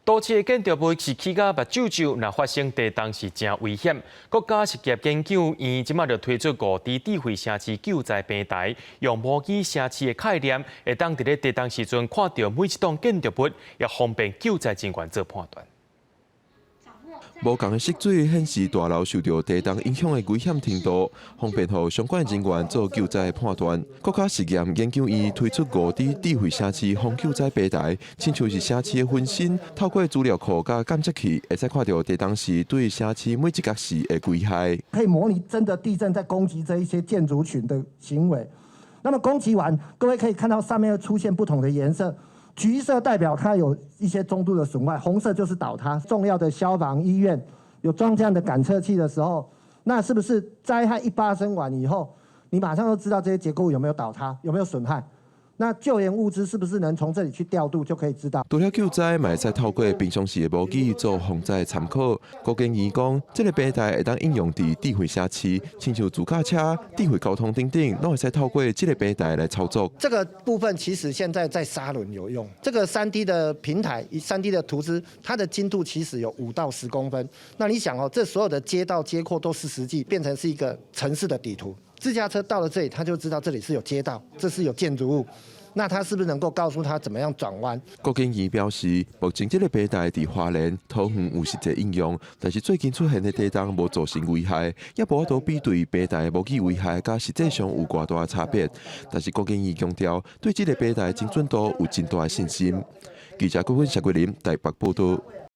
都市的建築物是起甲目睭睭，若發生地動是誠危險。國家實驗研究院這馬就推出5D 智慧城市救災平台，用模擬城市的概念，會當佇咧地動時陣看著每一棟建築物，也方便救災人員做判斷。無仝的色水顯示大樓受著地動影響的危險程度，方便予相關人員做救災的判斷。國家實驗研究院推出5D 智慧城市防救災平台，親像是城市的分身，透過資料庫佮感測器，會使看著地動時對城市每一角時的危害。可以模擬真的地震在攻擊這一些建築群的行為。那麼攻擊完，各位可以看到上面會出現不同的顏色。橘色代表它有一些中度的損壞，紅色就是倒塌。重要的消防醫院有裝這樣的感測器的時候，那是不是災害一發生完以後，你馬上就知道這些結構有沒有倒塌，有沒有損害？那救援物資是不是能從這裡去調度就可以知道？除了救災，嘛會使透過平常時的模擬做防災參考。國研院講，這個平台會當應用佇智慧城市，親像自駕車、智慧交通等等，攏會使透過這個平台來操作。這個部分其實現在在沙崙有用。這個3D 的平台，3D 的圖紙，它的精度其實有5到10公分。那你想哦，這所有的街道街廓都是實際變成是一個城市的底圖。自駕車到了這裡，他就知道這裡是有街道，這是有建築物。那他是不是能夠告訴他怎麼樣轉彎？國研院表示，目前這個平台佇花蓮、桃園有實際應用，但是最近出現的地動無造成危害，也無法度比對平台模擬危害佮實際上有偌大差別。但是國研院強調，對這個平台精準度有真大的信心。記者郭芬、謝桂林台北報導。